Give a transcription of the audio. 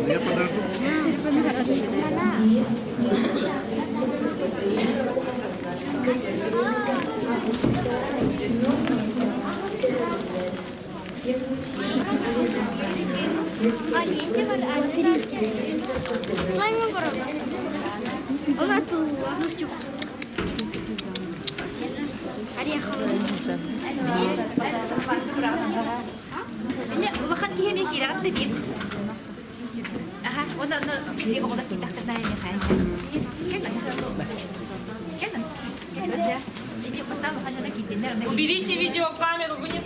Я подожду. Улахан киһи эмиэ киирэҕит да биир. Аха, уонна онно били оҕолор киирдэхтэринэ миэхэ. Кэлэн. Кэлэн. Кэлэн. Уберите видеокамеру, вы не